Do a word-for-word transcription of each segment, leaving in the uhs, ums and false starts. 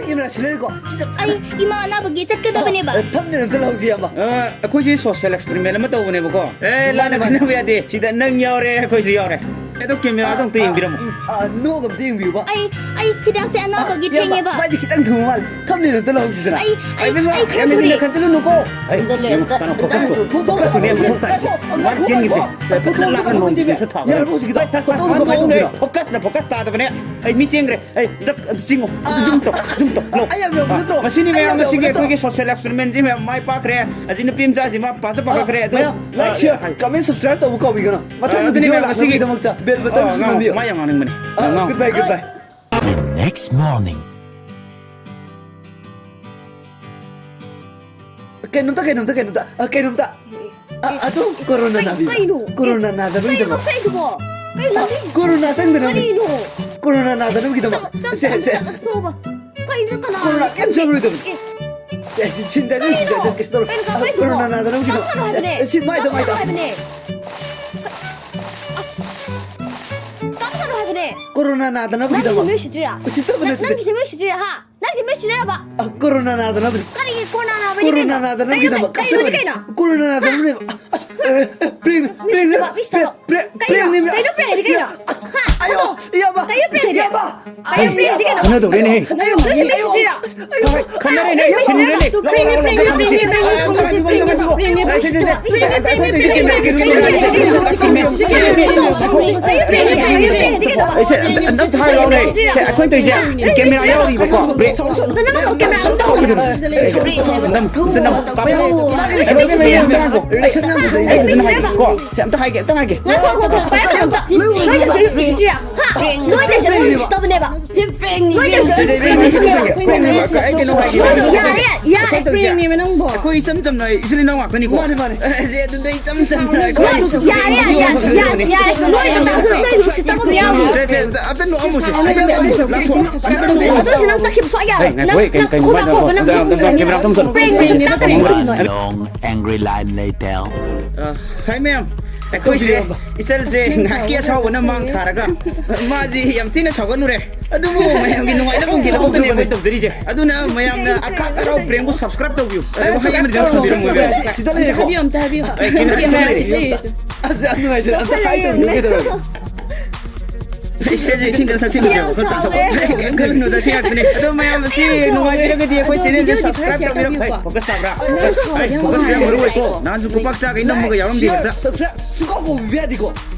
ꯑꯩꯈꯣꯏ ꯏꯃꯔꯥ ꯁꯤꯂꯔꯀꯣ ꯁꯤ ꯆꯞ ꯆꯥꯅ ꯑꯩ ꯏꯃꯥ ꯑꯅꯥꯕꯒꯤ ꯆꯠꯀꯗꯕꯅꯦꯕ꯫ ꯊꯝꯅꯦ ꯑꯝꯇ ꯂꯧꯁꯤ ꯏꯌꯥꯝꯕ. ꯑ, ꯑꯩꯈꯣꯏꯁꯤ ꯁꯣꯁꯤꯌꯦꯜ ꯑꯦꯛꯁꯄꯦꯔꯤꯃꯦꯟ ꯑꯃ ꯇꯧꯕꯅꯦꯕꯀꯣ. ꯑꯦ, ꯂꯥꯟꯅ ꯈꯟꯅꯕ ꯌꯥꯗꯦ. ꯁꯤꯗ ꯅꯪ ꯌꯥꯎꯔꯦ, ꯑꯩꯈꯣꯏꯁꯨ ꯌꯥꯎꯔꯦ. ꯑꯗꯣ ꯀꯦꯃꯦꯔꯥꯗꯣ ꯑꯝꯇ ꯌꯦꯡꯕꯤꯔꯝꯃꯣ꯫ ꯑ, ꯅꯣꯛ ꯑꯝꯇ ꯌꯦꯡꯕꯤꯌꯨꯕ꯫ ꯑꯩ ꯑꯩ ꯍꯤꯗꯥꯛꯁꯦ ꯑꯅꯥꯕꯒꯤ ꯏꯌꯥꯝꯕ, ꯊꯦꯡꯉꯦꯕ꯫ ꯃꯥꯏꯗꯤ ꯈꯤꯇꯪ ꯊꯨꯕ ꯃꯥꯜꯂꯦ꯫ ꯊꯝꯅꯦꯅ ꯑꯝꯇ ꯂꯧꯍꯧꯁꯤꯗꯅ꯫ ꯑꯩ ꯑꯩ ꯏꯕꯦꯝꯃ, ꯑꯩ ꯈꯔ ꯌꯥꯝ ꯍꯦꯟꯖꯤꯟꯅ ꯊꯨꯔꯦ꯫ ꯈꯟꯖꯤꯜꯂꯨꯅꯨꯀꯣ꯫ ꯑꯩ, ꯈꯟꯖꯤꯜꯂꯦ, ꯌꯦꯡꯉꯣ, ꯑꯝꯇ- ꯀꯩꯅꯣ, ꯑꯝꯇ focus ꯇꯣ, ꯊꯨꯔꯦ꯫ focus ꯇꯣ, ꯃꯥꯅ ꯆꯦꯟꯈꯤꯕꯁꯦ꯫ ꯐꯣꯇꯣ ꯂꯥꯛꯅ ꯅꯣꯡꯁꯦ ꯁꯠ ꯊꯥꯕ꯫ ꯌꯥꯔꯕꯣ ꯍꯧꯖꯤꯛꯀꯤꯗꯣ? ꯍꯣꯏ, ꯊꯥ, ꯊꯥ, ꯐꯣꯇꯣ ꯊꯥ, ꯂꯥꯛꯅ ꯊꯥ, ꯅꯣꯡꯁꯤꯗꯣ? focus ꯅ focus ꯇꯥꯗꯕꯅꯦ꯫ ꯑꯩ ꯃꯤ ꯆꯦꯟꯈ꯭ꯔꯦ꯫ ꯑꯩ ꯗꯛ ꯑꯝꯇ ꯆꯤꯡꯉꯣ꯫ ꯑꯝꯇ zoom ꯇꯧ, zoom ꯇꯧ, no꯫ ꯑꯩ ꯌꯥꯝ ꯌꯧꯕ ꯅꯠꯇ꯭ꯔꯣ? ꯃꯁꯤꯅꯤ ꯑꯩ ꯃꯌꯥꯝ ꯌꯥꯝ ꯌꯧꯕ ꯃꯁꯤꯒꯤ ꯅꯠꯇ꯭ꯔꯣ? ꯑꯩꯈꯣꯏꯒꯤ social experiment ꯁꯤ ꯃꯌꯥꯝ ꯃꯥꯏ ꯄꯥꯛꯈ꯭ꯔꯦ꯫ ꯑꯁꯤ ꯅꯨꯄꯤ ꯃꯆꯥꯁꯤ ꯃꯥ ꯄꯥꯁꯨ ꯄꯥꯈꯠꯈ꯭ꯔꯦ꯫ ꯑꯗꯨ, ꯃꯌꯥꯝ like, share, comment, subscribe ꯇꯧꯕ ꯀꯥꯎꯕꯤꯒꯅꯨ꯫ ꯃꯊꯪ video ꯑꯗꯨꯅꯦ ꯃꯌꯥꯝ ꯃꯁꯤꯒꯤ ꯂꯥꯛꯅꯕꯒꯤꯗꯃꯛꯇ bell button ꯑ, ꯁꯨ ꯉꯥꯡꯉꯣ, ꯅꯝꯕꯤꯌꯨ꯫ ꯃꯥ ꯌꯥꯝ ꯉꯥꯡꯅꯤꯡꯕꯅꯦ꯫ ꯑ, ꯉꯥꯡꯉꯣ꯫ goodbye, goodbye. The next morning. ꯀꯩꯅꯣꯝꯇ, ꯀꯩꯅꯣꯝꯇ, ꯀꯩꯅꯣꯝꯇ, ꯑ, ꯀꯩꯅꯣꯝꯇ꯫ ꯑ, ꯑꯗꯨ corona ꯀꯩ- ꯅꯥꯕꯤꯕ꯫ ꯀꯩꯅꯣ? Corona ꯅꯥꯗꯕꯒꯤꯗꯃꯛ꯫ ꯀꯩꯅꯣ ꯉꯁꯥꯏꯗꯨꯕꯣ? ꯀꯩꯅꯣ ꯅꯪꯒꯤ- Corona ꯆꯪꯗꯅꯕ꯫ ꯀꯔꯤꯅꯣ? Corona ꯅꯥꯗꯅꯕꯒꯤꯗꯃꯛ꯫ ꯆꯪ- ꯆꯪ- ꯁꯦ, ꯁꯦ꯫ ꯆꯪ- ꯆꯪ- ꯆꯪ- ꯀꯩꯅꯣ ꯀꯅꯥ? Corona ꯀꯩꯝ ꯆꯪꯉꯔꯣꯏꯗꯕꯅꯤ꯫ ꯑꯦ, ꯑꯦ, ꯁꯤ, ꯁꯤ, ꯁꯤ, ꯀꯔꯤꯅꯣ? ꯁꯤ, ꯁꯤ, ꯁꯤ, ꯀꯩꯅꯣ ꯀꯃꯥꯏꯅ Corona ꯇꯧꯕ? ꯅꯥꯗꯅꯕꯒꯤꯗꯃꯛ꯫ ꯆꯪꯒꯅꯨ ꯍꯥꯏꯕꯅꯦ꯫ ꯁꯦ, ꯁꯤ ꯃꯥꯏꯗꯣ, ꯃꯥꯏꯗꯣ꯫ ꯆꯪꯒꯅꯨ ꯍꯥꯏꯕꯅꯦ꯫ ꯑꯁ, ꯆꯪꯒꯅꯨ ꯍꯥꯏꯕꯅꯦ꯫ Corona ꯅꯥꯗꯅꯕꯒꯤꯗꯃꯛ꯫ ꯅꯪꯒꯤꯁꯦ ꯃꯤ ꯎꯁꯤꯠꯇ꯭ꯔꯤꯔꯥ? ꯎꯁꯤꯠꯇꯕ ꯅꯪ- ꯅꯠꯇꯦ꯫ ꯅꯪꯒꯤꯁꯦ ꯃꯤ ꯎꯁꯤꯠꯇ꯭ꯔꯤꯔꯥ, ꯍꯥ? ꯅꯪꯒꯤꯁꯦ ꯃꯤ ꯎꯁꯤꯠꯇ꯭ꯔꯤꯔꯕ? ꯑ, corona ꯅꯥꯗꯅꯕꯅꯤ꯫ ꯀꯔꯤꯒꯤ corona ꯅꯥꯕꯅꯤ Corona ꯀꯩꯅꯣ? ꯅꯥꯗꯅꯕꯒꯤꯗꯃꯛ ꯀꯩꯅꯣ, ꯀꯩꯅꯣ, ꯀꯩꯅꯣ? ꯀꯩꯅꯣ? Corona ꯅꯥꯗꯅꯕꯅꯦꯕ꯫ ꯑꯁ, ꯑꯦ, ꯑꯦ, prank, ꯃꯤ ꯎꯁꯤꯠꯇꯕ, ꯃꯤ ꯎꯁꯤꯠꯇꯕ꯫ prank, prank, ꯀꯩꯅꯣ? prankꯅꯦꯃꯤ꯫ ꯀꯩꯅꯣ prankꯗꯤ ꯀꯩꯅꯣ? ꯑꯁ, ꯍꯥ? ꯑꯌꯣ, ꯑꯗꯣ, ꯏꯌꯥꯝꯕ, ꯀꯩꯅꯣ prankꯗꯤ ꯀꯩꯅꯣ? ꯏꯌꯥꯝꯕ, ꯀꯩꯅꯣ prankꯗꯤ ꯀꯩꯅꯣ? ꯈꯪꯅꯗꯧꯔꯦꯅꯦꯍꯦ꯫ ꯅꯪ ꯃꯤ ꯎꯁꯤꯠꯇ꯭ꯔꯤꯔꯥ? ꯍꯣꯏ, ꯈꯪꯅꯔꯦꯅꯦ, ꯊꯦꯡꯅꯔꯦꯅꯦ꯫ ꯂꯥꯛꯑꯣ, ꯂꯥꯛꯑꯣ, ꯂꯥꯛꯑꯣ, ꯂꯥꯛꯑꯣ, ꯂꯥꯛꯑꯣ, ꯂꯥꯛꯑꯣ꯫ ꯁꯦ, ꯁꯦ, ꯁꯦ, ꯑꯩꯈꯣꯏ ꯇꯧꯔꯤꯁꯦ ꯀꯦꯃꯦꯔꯥ ꯌꯥꯎꯔꯤꯕꯀꯣ꯫ ꯕ꯭ꯔꯦꯛ꯫ ꯑꯩꯁꯦ ꯑꯝꯇ, ꯑꯝꯇ ꯍꯥꯏꯔꯛꯑꯣꯅꯦ꯫ ꯁꯦ, ꯑꯩꯈꯣꯏ ꯇꯧꯔꯤꯁꯦ ꯀꯦꯃꯦꯔꯥ ꯌꯥꯎꯔꯤꯕꯀꯣ꯫ ꯕ꯭ꯔꯦꯛ꯫ ꯅꯝ-, ꯅꯝ-, ꯀꯥꯞꯄꯣ꯫ ꯑꯩ ꯐꯖꯅ ꯍꯥꯏꯒꯦꯀꯣ꯫ ꯁꯦ, ꯑꯝꯇ ꯍꯥꯏꯒꯦ, ꯑꯝꯇ ꯍꯥꯏꯒꯦ꯫ ꯉꯥꯏꯈꯣ, ꯉꯥꯏꯈꯣ, ꯄꯥꯏꯔꯛꯀꯅꯨ ꯑꯝꯇ꯫ ꯅꯣꯏ ꯇꯧꯔꯤꯁꯦ ꯎꯁꯤꯠꯇ꯭ꯔꯤꯔꯥ? ꯍꯥ? ꯅꯣꯏ ꯇꯧꯔꯤꯁꯦ ꯎꯁꯤꯠꯇꯕꯅꯦꯕ꯫ ꯅꯣꯏ ꯇꯧꯔꯤꯁꯦ ꯎꯁꯤꯠꯇꯕꯅꯦꯕ꯫ ꯄ꯭ꯔꯦꯡꯅꯦꯕ꯫ ꯑꯩ ꯀꯩꯅꯣ ꯍꯥꯏꯒꯦ꯫ ꯌꯥꯔꯦ, ꯌꯥꯔꯦ, ꯌꯥꯔꯦ꯫ ꯄ꯭ꯔꯦꯡꯅꯦꯕ ꯅꯪꯕꯣ꯫ ꯑꯩꯈꯣꯏ ꯏꯆꯝ ꯆꯝꯅ ꯏꯆꯤꯜ ꯏꯅꯥꯎ ꯉꯥꯛꯇꯅꯤꯀꯣ꯫ ꯃꯥꯅꯦ, ꯃꯥꯅꯦ꯫ ꯑꯦ, ꯑꯗꯨꯗ ꯏꯆꯝ ꯆꯝꯅ ꯑꯩꯈꯣꯏ ꯌꯥꯔꯦ, ꯌꯥꯔꯦ, ꯌꯥꯔꯦ, ꯌꯥꯔꯦ꯫ ꯅꯣꯏ ꯇꯧꯔꯤꯁꯦ ꯎꯁꯤꯠꯇꯕ ꯌꯥꯎꯔꯤ꯫ ꯁꯦ, ꯁꯦ, ꯑꯝꯇ ꯅꯣꯛꯑꯝꯃꯣꯁꯦ꯫ ꯂꯥꯛꯑꯣ꯫ ꯑꯗꯨ ꯑꯣꯏꯔꯁꯨ ꯅꯪ ꯆꯠꯈꯤꯕ ꯁꯨꯡꯌꯥ ꯌꯥꯔꯣꯏ꯫ ꯅꯪ, ꯅꯪ ꯈꯨꯕꯥꯛ ꯈꯨꯕ ꯅꯪ ꯄ꯭ꯔꯦꯡ ꯃꯁꯤꯡ ꯇꯥꯛꯀꯅꯤ ꯁꯤ ꯅꯣꯏ꯫ Long angry line later. ꯑ, ꯍꯥꯏ ꯃꯌꯥꯝ, ꯑꯩꯈꯣꯏꯁꯦ ꯏꯆꯜꯁꯦ ꯉꯥꯏꯍꯥꯛꯀꯤ ꯑꯁꯥꯎꯕꯅ ꯃꯥꯡ ꯊꯥꯔꯒ ꯃꯥꯁꯤ ꯌꯥꯝ ꯊꯤꯅ ꯁꯥꯎꯒꯠꯂꯨꯔꯦ꯫ ꯑꯗꯨꯕꯨ ꯃꯌꯥꯝꯒꯤ ꯅꯨꯡꯉꯥꯏꯅꯕꯒꯤꯗꯃꯛꯇꯅꯦ ꯑꯩꯈꯣꯏ ꯇꯧꯖꯔꯤꯁꯦ꯫ ꯑꯗꯨꯅ ꯃꯌꯥꯝꯅ ꯑꯈꯥꯛ ꯑꯔꯥꯎ ꯄ꯭ꯔꯦꯡꯕꯨ subscribe ꯇꯧꯕꯤꯌꯨ꯫ ꯑꯗꯨ ꯋꯥꯍꯩ ꯑꯃꯗꯤ ꯅꯪ ꯊꯝꯕꯤꯔꯝꯃꯣ ꯏꯕꯦꯝꯃ꯫ ꯁꯤꯗ ꯂꯩꯔꯦꯀꯣ꯫ ꯍꯥꯏꯕꯤꯌꯨ, ꯑꯝꯇ ꯍꯥꯏꯕꯤꯌꯨ꯫ ꯑꯩ ꯀꯩꯅꯣ ꯂꯩꯔꯦ꯫ ꯑꯁ, ꯌꯥꯝ ꯅꯨꯡꯉꯥꯏꯖꯔꯦ꯫ ꯑꯝꯇ ꯍꯥꯏ ꯇꯧꯕꯤꯌꯨ ꯀꯩꯗꯧꯔꯒꯦ? ꯏꯁꯩꯁꯦ ꯏꯁꯤꯡ ꯈꯔ ꯊꯛꯆꯤꯟꯕꯤꯌꯣ꯫ ꯌꯥꯝ ꯁꯥꯎꯔꯦ꯫ ꯀꯩꯝ ꯈꯜꯂꯨꯅꯨꯗ, ꯏꯁꯤꯡ ꯉꯥꯛꯇꯅꯦ꯫ ꯑꯗꯣ ꯃꯌꯥꯝ ꯑꯁꯤ ꯌꯥꯝ ꯁꯥꯎꯔꯦ꯫ ꯅꯨꯡꯉꯥꯏꯕꯤꯔꯒꯗꯤ ꯑꯩꯈꯣꯏ ꯑꯗꯣ ꯆꯦꯅꯦꯜꯁꯦ ꯚꯤꯗꯤꯑꯣꯁꯦ ꯈꯔ ꯁꯕꯁꯀ꯭ꯔꯥꯏꯕ ꯇꯧꯕꯤꯔꯝꯃꯨ꯫ ꯁꯤꯌꯔ ꯇꯧꯕꯤꯌꯨꯀꯣ꯫ ꯍꯣꯏ, ꯐꯣꯀꯁ ꯇꯥꯕ꯭ꯔꯥ? ꯅꯪ ꯐꯣꯀꯁ, ꯁꯥꯎꯔꯗꯤ ꯍꯣꯏ, ꯑꯃꯨꯛ ꯐꯣꯀꯁ ꯌꯥꯝ ꯍꯥꯏꯔꯛꯑꯣ꯫ ꯃꯔꯨ ꯑꯣꯏꯀꯣ꯫ ꯅꯍꯥꯟꯁꯨ ꯈꯨꯄꯥꯛ ꯆꯥꯒꯩ ꯅꯝꯃꯒ ꯌꯥꯎꯔꯝꯗꯦ ꯁꯤꯌꯔ, ꯍꯦꯛꯇ꯫ ꯁꯕꯁꯀ꯭ꯔꯥꯏꯕ ꯁꯨꯡꯀꯥꯎ ꯀꯥꯎꯕꯤꯕ ꯌꯥꯗꯦꯀꯣ꯫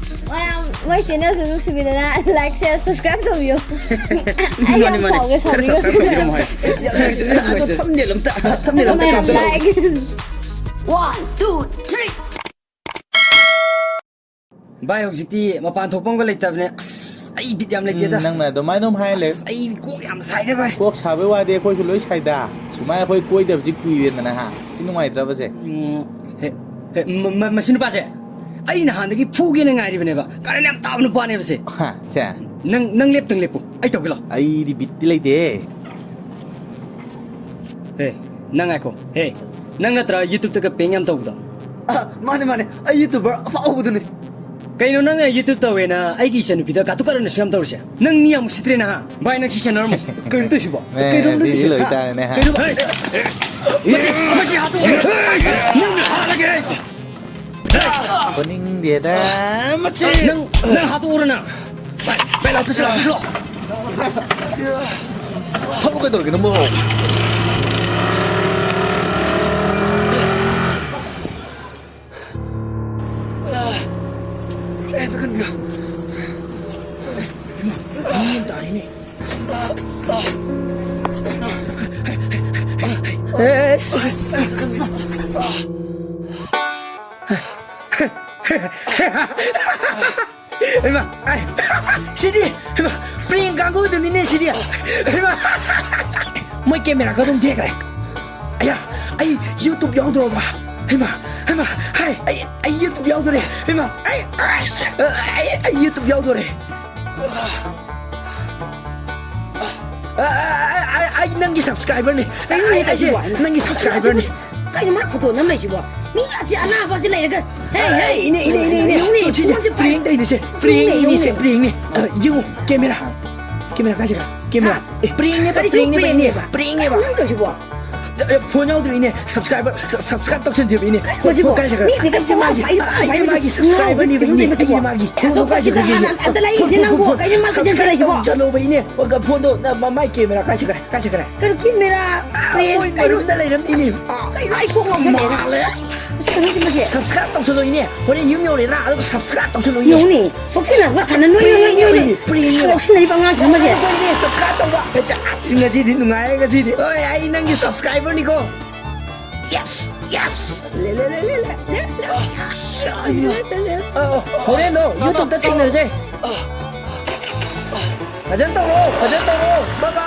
ꯃꯌꯥꯝ ꯃꯣꯏ ꯆꯦꯅꯦꯜꯁꯦ ꯅꯨꯡꯁꯤꯕꯤꯗꯅ ꯂꯥꯏꯛ, ꯁꯤꯌꯔ, ꯁꯕꯁꯀ꯭ꯔꯥꯏꯕ ꯇꯧꯕꯤꯌꯨ꯫ ꯑꯩ ꯌꯥꯝ ꯃꯥꯅꯤ, ꯃꯥꯅꯤ꯫ ꯁꯥꯎꯒꯦ, ꯈꯔ ꯁꯥꯎꯕꯤꯌꯨ꯫ ꯁꯕꯁꯀ꯭ꯔꯥꯏꯕ ꯇꯧꯕꯤꯔꯝꯃꯣ ꯍꯥꯏ꯫ ꯌꯥꯝ ꯅꯨꯡꯉꯥꯏꯇ꯭ꯔꯦ, ꯌꯥꯝ ꯑꯗꯣ ꯅꯨꯡꯉꯥꯏꯇ꯭ꯔꯦ꯫ ꯊꯝꯅꯦꯜ ꯑꯝꯇ, ꯊꯝꯅꯦꯜ ꯑꯝꯇ ꯃꯌꯥꯝ ꯀꯥꯞꯁꯜꯂꯛꯑꯣ꯫ ꯂꯥꯏꯛ꯫ One, two, three. ꯚꯥꯏ, ꯍꯧꯖꯤꯛꯇꯤ ꯃꯄꯥꯟ ꯊꯣꯛꯄ ꯑꯃꯒ ꯂꯩꯇꯕꯅꯦ꯫ ꯑꯁ, ꯑꯩ ꯕꯤꯠ ꯌꯥꯝ ꯂꯩꯇꯦꯗ꯫ ꯎꯝ, ꯅꯪꯅ ꯑꯗꯨꯃꯥꯏꯅ ꯑꯗꯨꯝ ꯍꯥꯏ ꯂꯩ꯫ ꯑꯁ, ꯑꯩ ꯀꯣꯛ ꯌꯥꯝ ꯁꯥꯏꯗ, ꯚꯥꯏ꯫ ꯀꯣꯛ ꯁꯥꯕꯩ ꯋꯥꯗꯤ ꯑꯩꯈꯣꯏꯁꯨ ꯂꯣꯏ ꯁꯥꯏꯗ꯫ ꯁꯨꯃꯥꯏꯅ ꯑꯩꯈꯣꯏ ꯀꯣꯏꯗꯕꯁꯤ ꯀꯨꯏꯔꯦꯗꯅ, ꯍꯥ? ꯁꯤ ꯅꯨꯡꯉꯥꯏꯇ꯭ꯔꯕꯁꯦ? ꯎꯝ, ꯍꯦ, ꯍꯦ, ꯃ-, ꯃ-, ꯃꯁꯤ ꯅꯨꯄꯥꯁꯦ ꯑꯩ ꯅꯍꯥꯟꯗꯒꯤ ꯐꯨꯒꯦꯅ ꯉꯥꯏꯔꯤꯕꯅꯦꯕ꯫ ꯀꯔꯟ ꯌꯥꯝ ꯇꯥꯕ ꯅꯨꯄꯥꯅꯦꯕ ꯁꯦ꯫ ꯍꯥ, ꯁꯦ꯫ ꯅꯪ, ꯅꯪ ꯂꯦꯞꯇꯪ ꯂꯦꯞꯄꯨ, ꯑꯩ ꯇꯧꯒꯦ ꯂꯥꯎ꯫ ꯑꯩꯗꯤ ꯕꯤꯠꯇꯤ ꯂꯩꯇꯦ꯫ ꯍꯦ, ꯅꯪ ꯉꯥꯏꯈꯣ꯫ ꯍꯦ, ꯅꯪ ꯅꯠꯇ꯭ꯔꯥ YouTube-ꯇꯒ prank ꯌꯥꯝ ꯇꯧꯕꯗꯣ? ꯑ, ꯃꯥꯅꯦ, ꯃꯥꯅꯦ, ꯑꯩ YouTuber ꯑꯐꯥꯎꯕꯗꯨꯅꯦ꯫ ꯀꯩꯅꯣ, ꯅꯪꯅ YouTube ꯇꯧꯋꯦꯅ ꯑꯩꯒꯤ ꯏꯆꯟꯅꯨꯄꯤꯗ ꯀꯥꯇꯨ ꯀꯥꯔꯟ ꯑꯁꯨꯛ ꯌꯥꯝ ꯇꯧꯔꯤꯁꯦ? ꯅꯪ ꯃꯤ ꯌꯥꯝ ꯎꯁꯤꯠꯇ꯭ꯔꯦ ꯅꯍꯥ꯫ ꯚꯥꯏ, ꯅꯪ ꯁꯤ ꯁꯦꯟꯅꯔꯝꯃꯣ꯫ ꯀꯩꯅꯣ ꯇꯧꯏꯁꯤꯕꯣ? ꯃꯦ, ꯀꯩꯅꯣ ꯁꯤ ꯅꯪ ꯇꯧꯏꯁꯤ? ꯂꯣꯏ ꯍꯥ? ꯇꯥꯔꯦꯅꯦ, ꯍꯥ? ꯀꯩꯅꯣ? ꯍꯦ, ꯃꯁꯤ, ꯃꯁꯤ ꯍꯥꯠꯇꯣꯛꯑꯣ꯫ ꯅꯪ ꯍꯥꯠꯂꯒꯦ ꯑꯩ꯫ ꯐꯨꯅꯤꯡꯗꯦꯗ꯫ ꯃꯁꯤ꯫ ꯅꯪ, ꯅꯪ ꯍꯥꯠꯇꯣꯛꯎꯔꯣ ꯅꯪ꯫ ꯚꯥꯏ, ꯚꯥꯏ, ꯂꯥꯛꯑꯣ, ꯆꯠꯁꯤ ꯂꯥꯛꯑꯣ, ꯆꯠꯁꯤ ꯂꯥꯛꯑꯣ꯫ ꯐꯝꯃꯣ, ꯀꯩꯗꯧꯔꯒꯦ ꯅꯪꯕꯣ? ꯑꯦ, ꯅꯪ ꯀꯟꯕꯤꯌꯨ꯫ ꯏꯃꯥ, ꯃꯤ ꯑꯃ ꯇꯥꯔꯦꯅꯦ꯫ ꯑꯦꯁ꯫ ꯍꯩꯃꯥ, ꯑꯩ, ꯁꯤꯗꯤ, ꯍꯩꯃꯥ, prank ꯀꯥꯡꯕꯨꯗꯨꯅꯤꯅꯦ ꯁꯤꯗꯤ꯫ ꯍꯩꯃꯥ, ꯃꯣꯏ camera-ꯒ ꯑꯗꯨꯝ ꯊꯦꯛꯈ꯭ꯔꯦ꯫ ꯑꯌꯥ, ꯑꯩ YouTube ꯌꯥꯎꯗꯣꯔꯕ? ꯍꯩꯃꯥ, ꯍꯩꯃꯥ, ꯍꯥꯏ, ꯑꯩ, ꯑꯩ YouTube ꯌꯥꯎꯗꯣꯔꯦ꯫ ꯍꯩꯃꯥ, ꯑꯩ, ꯑꯩ, ꯑꯩ YouTube ꯌꯥꯎꯗꯣꯔꯦ꯫ ꯑ, ꯑ, ꯑ, ꯑ, ꯑꯩ ꯅꯪꯒꯤ subscriber-ꯅꯤ꯫ ꯀꯩꯅꯣꯅꯦ ꯑꯩ, ꯑꯩꯁꯦ ꯇꯧꯏꯁꯤꯕꯣ? ꯅꯪꯒꯤ subscriber-ꯅꯤ꯫ ꯀꯩꯅꯣ ꯃꯥ photo ꯅꯝ ꯂꯩꯁꯤꯕꯣ? ꯃꯤ ꯑꯁꯤ ꯑꯅꯥꯕꯁꯤ ꯂꯩꯔꯒ, ꯍꯦ, ꯍꯦ, ꯏꯅꯦ, ꯏꯅꯦ, ꯏꯅꯦ, ꯏꯅꯦ, ꯌꯦꯡꯉꯨꯅꯦ, ꯇꯣ, ꯁꯤꯁꯦ ꯐꯣꯟꯁꯦ prank ꯇꯧꯔꯤꯅꯦ, ꯁꯦ꯫ Prank-ꯅꯤ, ꯌꯦꯡꯉꯨꯅꯦ, ꯏꯅꯦ, ꯁꯦ, ꯌꯦꯡꯉꯨꯅꯦ꯫ Prank-ꯅꯤ꯫ ꯑ, ꯌꯦꯡꯉꯨ, camera꯫ Camera ꯀꯥꯏ ꯆꯠꯈ꯭ꯔꯦ? Camera꯫ ꯍꯥ? Prank-ꯅꯦꯕ, ꯀꯔꯤ ꯁꯤ prank-ꯅꯦꯕ, ꯏꯅꯦ, prank-ꯅꯦꯕ꯫ Prank-ꯅꯦꯕ꯫ Prank-ꯅꯦꯕ꯫ ꯅꯪ ꯇꯧꯏꯁꯤꯕꯣ? ꯐꯣꯟ ꯌꯥꯎꯗ꯭ꯔꯤꯅꯦ꯫ ꯁꯕꯁꯀ꯭ꯔꯥꯏꯕꯔ ꯁꯕꯁꯀ꯭ꯔꯥꯏꯕ ꯇꯧꯁꯟꯗꯦꯕ ꯏꯅꯦ꯫ ꯃꯁꯤꯕꯣ? ꯀꯥꯏ ꯆꯠꯈ꯭ꯔꯦ? ꯃꯤꯗꯤ ꯀꯩꯅꯣ ꯄꯥꯏꯕ, ꯑꯩꯁꯦ ꯄꯥꯏꯕ ꯃꯥꯒꯤ ꯁꯤꯕꯣ? ꯁꯕꯁꯀ꯭ꯔꯥꯏꯕꯔꯅꯦꯕ ꯏꯅꯦ꯫ ꯀꯩꯅꯣ ꯇꯧꯕ ꯑꯩꯁꯦ ꯁꯤꯕꯣ? ꯃꯥꯒꯤ ꯀꯩꯅꯣ ꯄꯥꯏꯕ ꯁꯤꯕꯣ? ꯍꯥꯟꯅ ꯑꯝꯇ ꯂꯩꯔꯤꯁꯦ ꯅꯪꯕꯣ? ꯀꯩꯅꯣ ꯃꯥ ꯈꯣꯟꯖꯦꯜ ꯊꯥꯔꯛꯏꯁꯤꯕꯣ? ꯆꯠꯂꯣꯕ ꯏꯅꯦ꯫ ꯐꯣꯟꯗꯣ ꯃꯥꯏ ꯀꯦꯃꯦꯔꯥ ꯀꯥꯏ ꯆꯠꯈ꯭ꯔꯦ? ꯀꯥꯏ ꯆꯠꯈ꯭ꯔꯦ? ꯀꯩꯅꯣ ꯀꯦꯃꯦꯔꯥ? ꯃꯣꯏ ꯃꯔꯨꯝꯗ ꯂꯩꯔꯝꯃꯤꯅꯦ꯫ ꯀꯩꯅꯣ ꯑꯩ ꯀꯣꯛ ꯉꯥꯎꯁꯜꯂꯛꯑꯦ꯫ ꯃꯁꯤ ꯀꯩꯅꯣ ꯁꯤ ꯃꯁꯤ? ꯁꯕꯁꯀ꯭ꯔꯥꯏꯕ ꯇꯧꯁꯜꯂꯣ ꯏꯅꯦ꯫ ꯍꯣꯔꯦꯟ ꯌꯨꯝ ꯌꯧꯔꯦꯗ꯭ꯔꯥ ꯑꯗꯨꯒ ꯁꯕꯁꯀ꯭ꯔꯥꯏꯕ ꯇꯧꯁꯜꯂꯣ ꯏꯅꯦ꯫ ꯌꯦꯡꯉꯨꯅꯦ, ꯁꯣꯛꯁꯤꯟꯅꯔꯒ ꯁꯥꯟꯅ ꯅꯣꯏ ꯅꯣꯏ ꯅꯣꯏ ꯅꯣꯏ ꯄ꯭ꯔꯤꯅꯦ꯫ ꯂꯧꯁꯤꯟꯅꯔꯤꯕ ꯑꯉꯥꯡꯁꯤꯡ ꯃꯁꯦ꯫ ꯑꯩꯈꯣꯏꯅꯦ ꯁꯕꯁꯀ꯭ꯔꯥꯏꯕ ꯇꯧꯕ꯫ ꯍꯦ, ꯆꯥ, ꯉꯁꯤꯗꯤ ꯅꯨꯡꯉꯥꯏꯔꯦ ꯉꯁꯤꯗꯤ꯫ ꯍꯣꯏ, ꯑꯩ ꯅꯪꯒꯤ ꯁꯕꯁꯀ꯭ꯔꯥꯏꯕꯔꯅꯤꯀꯣ꯫ Yes, yes. ꯂꯦ, ꯂꯦ, ꯂꯦ, ꯂꯦ, ꯂꯦ, ꯂꯦ, ꯂꯦ, ꯂꯦ, ꯂꯦ, ꯂꯦ, ꯂꯦ꯫ ꯑ, ꯑ, ꯍꯣꯔꯦꯟꯗꯣ YouTube-ꯇ ꯊꯦꯡꯅꯔꯁꯦ꯫ ꯐꯖꯅ ꯇꯧꯔꯣ, ꯐꯖꯅ ꯇꯧꯔꯣ꯫ Bye bye.